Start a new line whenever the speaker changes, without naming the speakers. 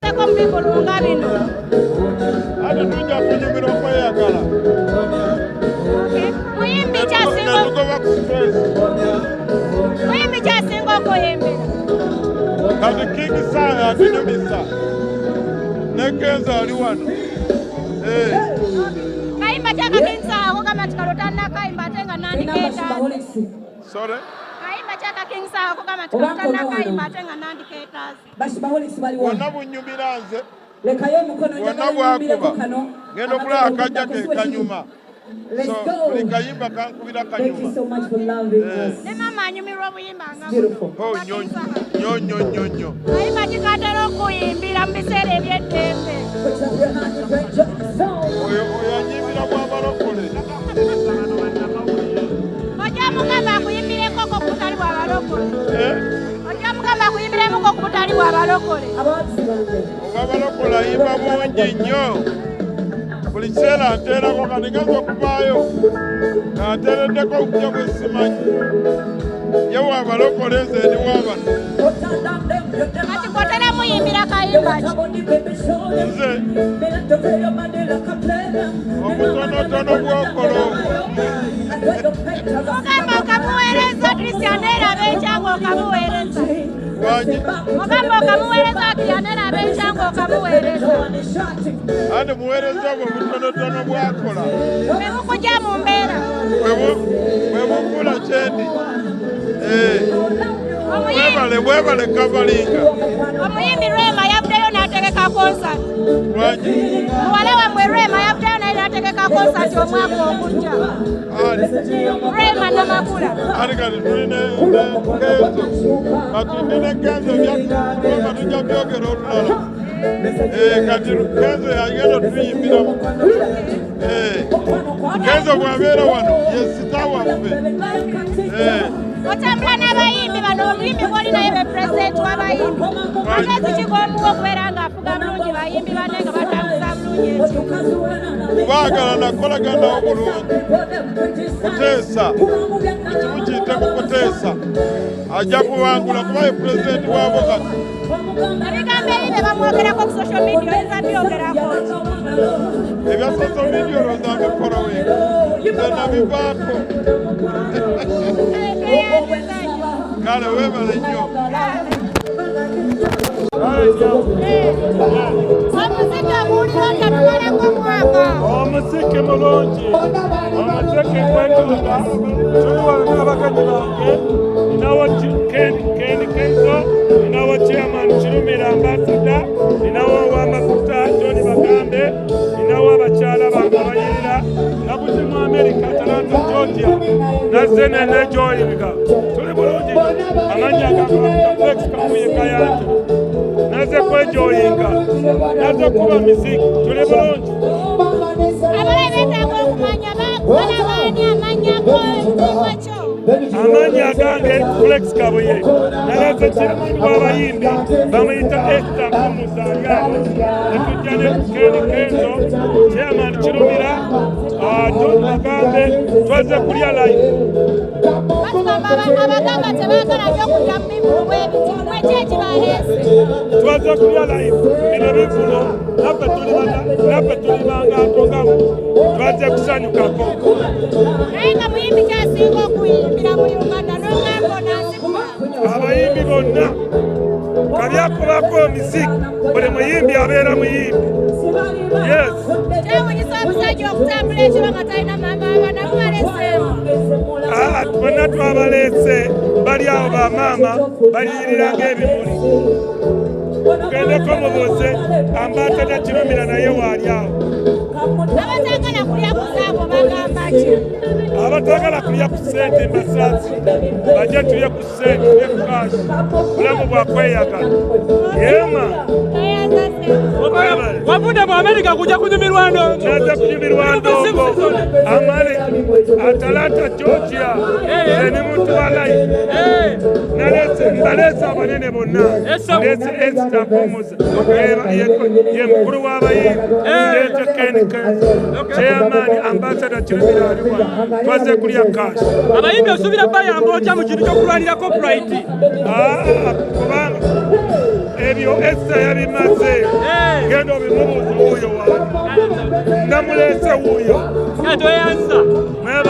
Ko mu bivvulu nga bino?
Ate tujja kunyumira okweyagala.
Muyimbi kyasinga
Netugoba ku stress.
Muyimbi kyasinga okuyimbira?
Kati King Saha atunyumisa ne Kenzo ali wano. Eh,
Kayimba kyaka King Saha kugamba nti kalo tannakayimba ate nga nandikeetaaze?
Sorry?
Kayimba kyaka King Saha kugamba nti kalo tannakayimba ate nga nandikeetaaze?
Bashibaholisi baliwo.
Bwonna bunyumira nze.
Lekayo omukono.
Bwonna
Njagala nyumireko
bwakuba
kano.
Ngenda okulaba akajja ke kanyuma.
Let's
So
go.
buli kayimba kankubira
Thank you
kanyuma.
so much for loving
Eh.
us.
Ne maama anyumirwa obuyimba nga
Beautiful.
buno.
Oh, nnyo nnyo nnyo nnyo nnyo.
Kayimba kikatera okuyimbira mu biseera eby'eddembe?
Put up your hand and break your song.
Oyo anyimbira bw'abalokole.
Ojja mugamba akuyimbireko ku butali bw'abalokole?
Eh?
Ojja mugamba akuyimbiremu ku butali bw'abalokole?
Abawagizi bange.
Obwabalokole ayimba bungi nnyo. Buli kiseera nteerako, kati genza okuvaayo nga nteereddeko obupya bwe simanyi. Ye waabalokole, nze ndi waabano.
Kati gwotera muyimbira kayimba ki?
Nze obutonotono bwokola obwo.
Ogamba okamuweereza Christian era ab'ekyanga okamuweereza?
Wangi?
Ogamba okamuweereza Christian era ab'ekyanga okamuweereza?
Andi muweereza bwe obutonotono bwakola.
Bwe bukujja mu mbeera.
Bwe bunkula kyendi. Eh,
Omuyimbi
mwebale, mwebale kavalinga.
Omuyimbi Rema yavuddeyo n'ategeka concert.
Lwangi?
Muwala wammwe Rema yavuddeyo naye n'ategeka concert omwaka ogujja.
Ali?
Rema Namakula.
Ali kati tuli ne Kenzo, kati ndi ne Kenzo, byama tujja byogera olulala. Eh, kati Kenzo yagenda tuyimbiramu. Eh, Kenzo bw'abeera wano ye star waffe. Eh,
Otambula n'abayimbi bano, omuyimbi gw'oli naye be pulezidenti w'abayimbi, magezi ki g'omuwa okubeera ng'afuga bulungi bayimbi banne nga batambuza bulungi ekintu?
Baagala nakolaganawo bulungi, kuteesa ekimu kiyite ku kuteesa, ajja kuwangula kuba ye pulezidenti waabo kati.
Ebigambo ebi bye bamwogerako ku social media oyinza byogerako ki?
Ebya social media olowooza mbifollowinga? Nze nabivaako.
Tweyanziza nnyo.
Kale, weebale nnyo.
Omuziki oguwulira otya? Tumalako omwaka.
Omuziki mulungi, omuziki gwetunda. Tuli wano n'abagenyi bange, ninawo Ken Kenzo, ninawo chairman Kirumira Ambassador, ninawo ow'amafuta John Bagambe, ninawo abakyala bange abayirira. Nabuze mu America, Atlanta, Georgia, nazze nenejoyinga. Tuli bulungi nnyo. Amannya gange Flex Kamuye Kayanja. Naze kwejoyinga, naze kuba miziki. Tuli bulungi.
Abalabe beetaaga okumanya balabaani, amannya go, ekitiibwa kyo.
Amannya agange Flex Kabuye. Nalese chairman w'abayimbi bamuyita Esther Mpumuzaaliawo, netujja ne Ken Kenzo, chairman Kirumira, John Bagambe. Twaze kulya live.
Batugamba abagamba tebaagala nnyo kujja mu bivulu bw'ebiti, mweki ekibaleese?
Twaze kulya live. Bino bivulo, naffe tuli bangantogamu, twaze kusanyukako.
Naye nga muyimbi kyasinga okuyimbira mu Uganda n'ogamba onaazikuba?
Abayimbi bonna kabyakubako omuziki, buli muyimbi abeera muyimbi, yes.
Kyewunyisa omusajja okutambula ekiro nga talina maama, abaana mubaleseewo.
Ah, bonna twabaleese, bali awo, bamaama baliyirira ng'ebimuli. Tugendeko mubuuze Ambassador Kirumira, naye waali awo.
Abatagala kulya ku zaabo bagamba ki?
Abatagala kulya ku ssente mbasaasi bajje tulye ku ssente, tulye ku cash. Bulamu bwakweyagala yema.
Kayanza ssente.
Wavudde mu Amerika kujja kunyumirwa ndongo?
Naze kunyumirwa ndongo amale Atalanta, Georgia. Nze ni muntu wa life. Nalese, mbaleese abanene bonna. Ndeese Esther Mpumuza, ye mukulu w'abayimbi. Ndeese Ken Kenzo, chairman Ambassador Kirumira ali wano. Twaze kulya cash.
Abayimbi osuubira bayamba otya mu kintu ky'okulwanira copyright?
Ah, kubanga ebyo Ebyo Esa yabimaze. Genda obimubuuze wuuyo wange. Namuleese wuuyo.
Katoyanza.
Mwebale.